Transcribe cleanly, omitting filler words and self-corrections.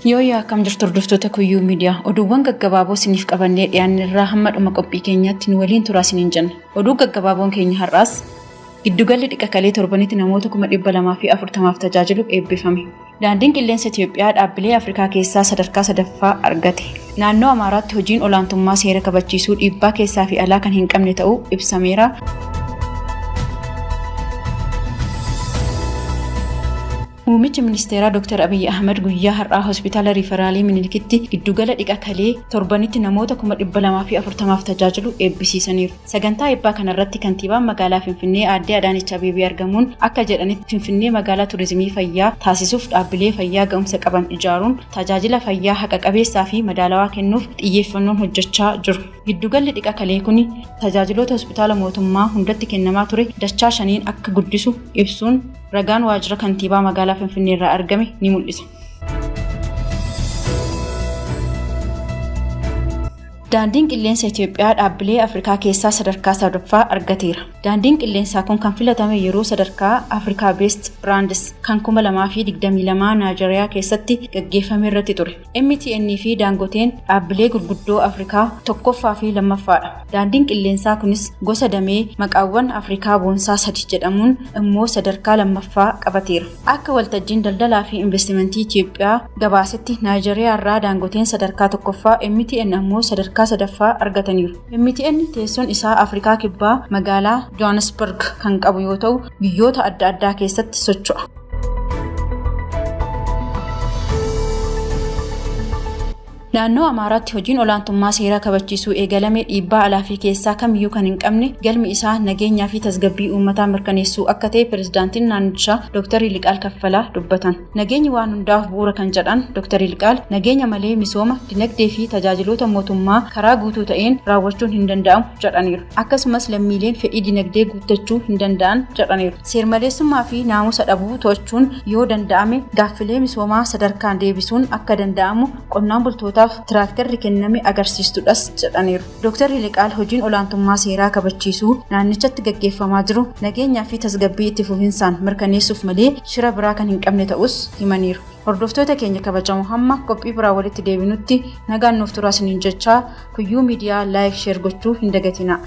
Yooyyaa, akkam jirtu hordoftoota Kuyyuu Miidiyaa? Oduuwwan gaggabaaboo isiniif qabannee dhiyaanne irraa hamma dhuma qophii keenyaatti nu waliin turaa isiniin jenna. Oduu gaggabaaboon keenya har'aas: Giddugalli dhiqa kalee torbanitti namoota 240,000f tajaajilu eebbifame. Daandiin Qilleensa Itoophiyaa dhaabbilee Afrikaa keessaa sadarkaa sadaffaa argate. Naannoo Amaaraatti hojiin olaantummaa seera kabachiisuu dhiibbaa keessaa fi alaa kan hin qabne ta'uu ibsameera. Muummichi Ministeeraa Dr. Abiyyi Ahmad guyyaa har'aa Hospitaala Riifaraalii Minilikitti giddugala dhiqa kalee torbanitti namoota 240,000f tajaajilu eebbisiisaniiru. Sagantaa eebbaa kanarratti kantiibaan magaalaa Finfinnee Aaddee Adaanech Abeebee argamuun akka jedhanitti, Finfinnee magaalaa turizimii fayyaa taasisuuf dhaabbilee fayyaa ga'umsa qaban ijaaruun tajaajila fayyaa haqa qabeessaa fi madaalawaa kennuuf xiyyeeffannoon hojjechaa jiru. Giddugalli dhiqa kalee kuni tajaajiloota hospitaala mootummaa hundatti kennamaa ture dachaa shaniin akka guddisu ibsuun ragaan waajjira kantiibaa magaalaa Finfinnee irraa argame ni mul'isa. Daandiin Qilleensa Itoophiyaa dhaabbilee Afrikaa keessaa sadarkaa sadaffaa argateera. Daandiin qilleensaa kun kan filatame yeroo sadarkaa Afrikaa Best Brands kan 2022 Naayijeriyaa keessatti gaggeeffame irratti ture. MTN fi Daangoteen dhaabbilee gurguddoo Afrikaa tokkoffaa fi lammaffaadha. Daandiin qilleensaa kunis gosa damee maqaawwan Afrikaa boonsaa sadi jedhamuun immoo sadarkaa lammaffaa qabateera. Akka waltajjiin daldalaa fi investimentii Itoophiyaa gabaasetti, Naayijeriyaa irraa Daangoteen sadarkaa tokkoffaa, MTN ammoo sadarkaa sadaffaa argataniiru. MTN teessoon isaa Afrikaa Kibbaa magaalaa Johannesburg kan qabu yoo ta'u, biyyoota adda addaa keessatti socho'a. Naannoo Amaaraatti hojiin olaantummaa seeraa kabachiisuu eegalame dhiibbaa alaa fi keessaa kamiyyuu kan hin qabne, galmi isaa nageenyaa fi tasgabbii uummataa mirkaneessuu akka ta'e pirezidaantiin naannichaa Dr. Yiliqaal Kaffalaa dubbatan. Nageenyi waan hundaaf bu'uura kan jedhan Dr. Yiliqaal, nageenya malee misooma, dinagdee fi tajaajiloota mootummaa karaa guutuu ta'een raawwachuun hin danda'amu jedhaniiru. Akkasumas lammiileen fedhii dinagdee guuttachuu hin danda'an jedhaniiru. Seermaleessummaa fi naamusa dhabuu to'achuun yoo danda'ame gaaffilee misoomaa sadarkaan deebisuun akka danda'amu qonnaan bultootaaf tiraaktarri kenname agarsiistudhas jedhaniiru. Dr. Yiliqaal hojiin olaantummaa seeraa kabachiisuu naannichatti gaggeeffamaa jiru nageenyaa fi tasgabbii itti fufinsaan mirkaneessuuf malee shira biraa kan hin qabne ta'us himaniiru. Hordoftoota keenya kabajamoo, hamma qophii biraa walitti deebinutti nagaan nuuf turaa isiniin jechaa, Kuyyuu Miidiyaa like, share gochuu hin dagatinaa.